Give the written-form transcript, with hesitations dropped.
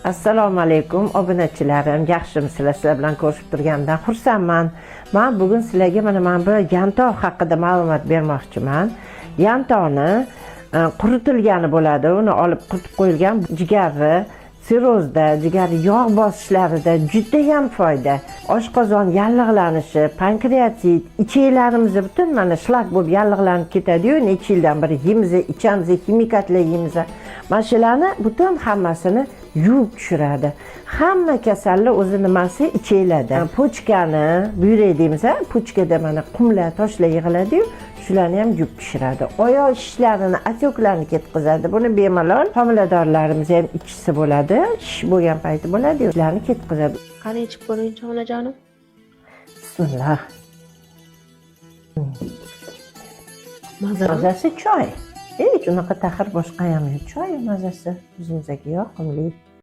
Assalomu alaykum, obunachilarim, yaxshimisizlar? Sizlar bilan ko'rishib turganimdan xursandman. Man bugun sizlarga mana bu yantoq haqida ma'lumot bermoqchiman. Yantoqni quritilgani bo'ladi, uni olib quritib qo'yilgan, jigarni sirrozda, jigar yog' bosishlarida judayam foyda. Oshqozon yallig'lanishi, pankreatit, ichaklarimizni butun mana shlak bo'lib yallig'lanib ketadiyu, necha yildan beri yeymiz, ichamiz, ximikatlar yeymiz. Mana shularni butun hammasini yuvib tushiradi. Hamma kasallik o'zi nimasi ichaklarda. Pochkani, buyrak deymiz, pochkada mana qumlar, toshlar yig'iladiyu, shularni ham yuvib tushiradi. Oyoq shishlarini, отёк larni ketkazadi. Buni bemalol homiladorlarimiz ham ichsa bo'ladi. Shish bo'lgan payti bo'ladi, shularni ketkazadi. Qani, ichib ko'ringchi, onajonim. Bismillah. Mazami? Mazasi choy. Hech unaqa taxir boshqa ham yo'q. Choy mazasi o'zimizdagi yoqimli.